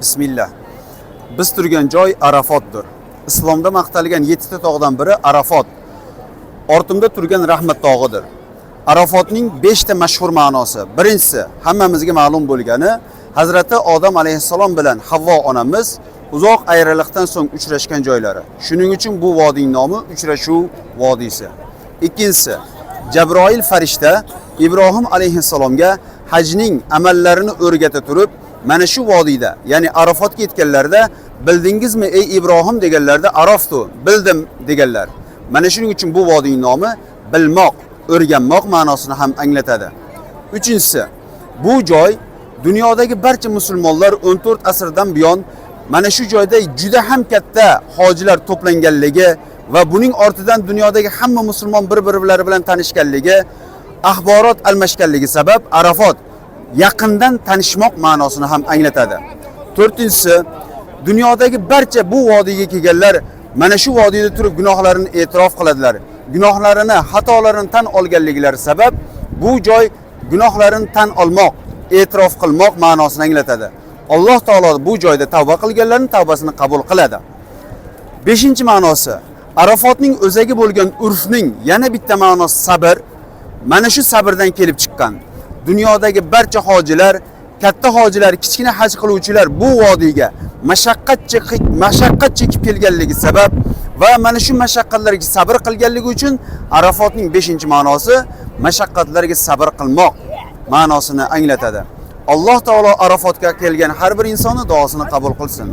Bismillah. Biz turgan joy Arafotdir. Islomda maqtalgan 7 ta tog'dan biri Arafot. Ortimda turgan Rahmat tog'idir. Arafotning 5 ta mashhur ma'nosi. Birinchisi, hammamizga ma'lum bo'lgani, Hazrati Odam alayhissalom bilan Havvo onamiz uzoq ayriliqdan so'ng uchrashgan joylari. Shuning uchun bu vodiyning nomi Uchrashuv vodiysi. Ikkinchisi, Jabroil farishta Ibrohim alayhissalomga hajning amallarini o'rgata turib, mana shu vodiyda, ya'ni Arafotga yetganlarida bildingizmi ey Ibrohim deganlarida Araftu, bildim deganlar. Mana shuning uchun bu vodiyning nomi bilmoq, o'rganmoq ma'nosini ham anglatadi. Uchinchisi, bu joy dunyodagi barcha musulmonlar 14 asrdan buyon mana shu joyda juda ham katta hojilar to'planganligi va buning ortidan dunyodagi hamma musulmon bir-birlari bilan tanishganligi, axborot almashganligi sabab Arafot yaqindan tanishmoq ma'nosini ham anglatadi. To'rtinchisi, dunyodagi barcha bu vodiyga kelganlar mana shu vodiyda turib gunohlarini e'tirof qiladilar. Gunohlarini, xatolarini tan olganliklari sabab bu joy gunohlarini tan olmoq, e'tirof qilmoq ma'nosini anglatadi. Alloh taolo bu joyda tavba qilganlarning tavbasini qabul qiladi. Beshinchi ma'nosi, Arafotning o'zagi bo'lgan urfning yana bitta ma'nosi sabr. Mana shu sabrdan kelib chiqqan. Dunyodagi barcha hojilar, katta hojilar, kichkina haj qiluvchilar bu vodiyga mashaqqat chekib kelganligi sabab va mana shu mashaqqatlarga sabr qilganligi uchun Arafotning 5-ma'nosi mashaqqatlarga sabr qilmoq ma'nosini anglatadi. Alloh taolo Arafotga kelgan har bir insonni duosini qabul qilsin.